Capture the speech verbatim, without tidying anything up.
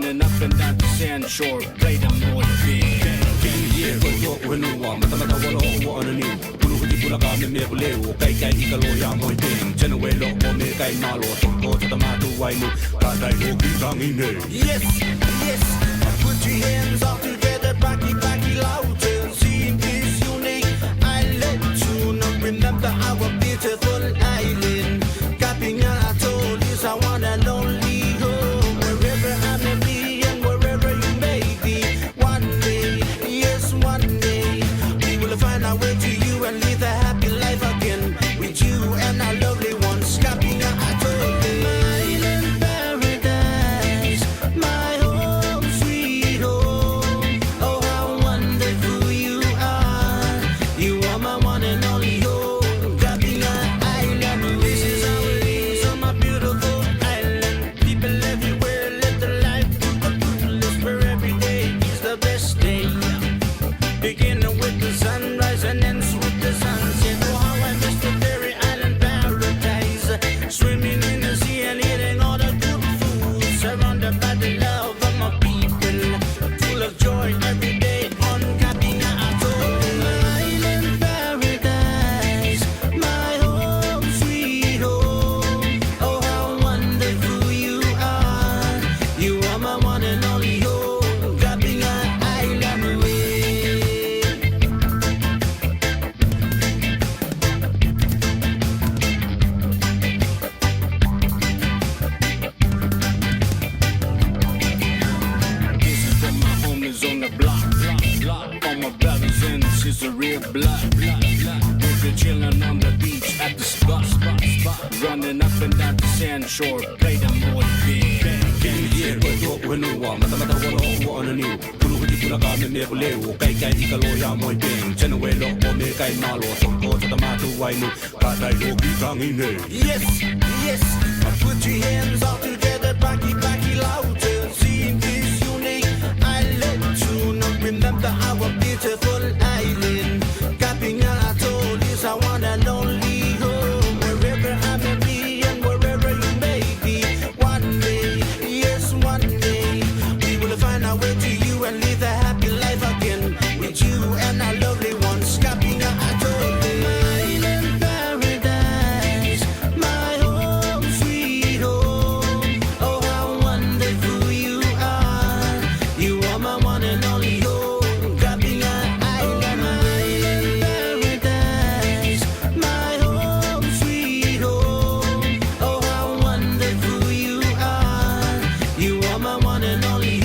Up and down the sand shore, play the moiping. Kemie koasoandi wehwehki, madamadau wahla oh wahniniu, pwuluhdi pwulaka me me pwuleo, kaikaikala oh moiping, tenewehla oh me kaimahlo, soang ko tadamadu wainu, kadailokihsang ine. Yes, yes. Put your hands all together, paki paki louder. Sing this unique island tune. Remember our beautiful island. Kapinga Atoll is our one and only home. Wherever I may be and wherever you may be, one day, yes, one day, we will find our way to you and live a happy life again with you and our lovely ones. Kapinga Atoll, my island paradise, my home sweet home. Oh, how wonderful you are. You are my one and only home. Kapinga Island, this is how it is on my beautiful island. People everywhere, let the life to the fullest, where every day is the best day. Beginning with the sunrise and ends with the sunset. Oh, how I miss the very island paradise. Swimming in the sea and eating all the good food. Surrounded by the love of my people. Full of joy every day on Kapinga Atoll. My island paradise, my home sweet home. Oh, how wonderful you are. You are my one and only home, Kapinga Island we. This is for my homies on the block, block, block. All my brothers and sisters, real blood, blood, blood. With the children on the beach at the spot, spot, spot. Running up and down the sand shore, play the moiping. Kemie koasoandi wehwehki, madamadau wahla oh wahniniu, pwuluhdi pwulaka me me pwuleo, kaikaikala oh moiping, tenewehla oh me kaimahlo, soang ko tadamadu wainu, kadailokihsang ine. Yes, yes. Put your hands all together, paki paki louder. Sing this unique island tune. Remember our beautiful island. Kapinga Atoll is our one and only home. Wherever I may be and wherever you may be, one day, yes, one day, we will find our way to you and live a happy life again with you and our lovely ones. Kapinga Atoll, my island paradise, my home sweet home. Oh, how wonderful you are. You are my one and only home. Kapinga Island, my island paradise, my home sweet home. Oh, how wonderful you are. You are my one and only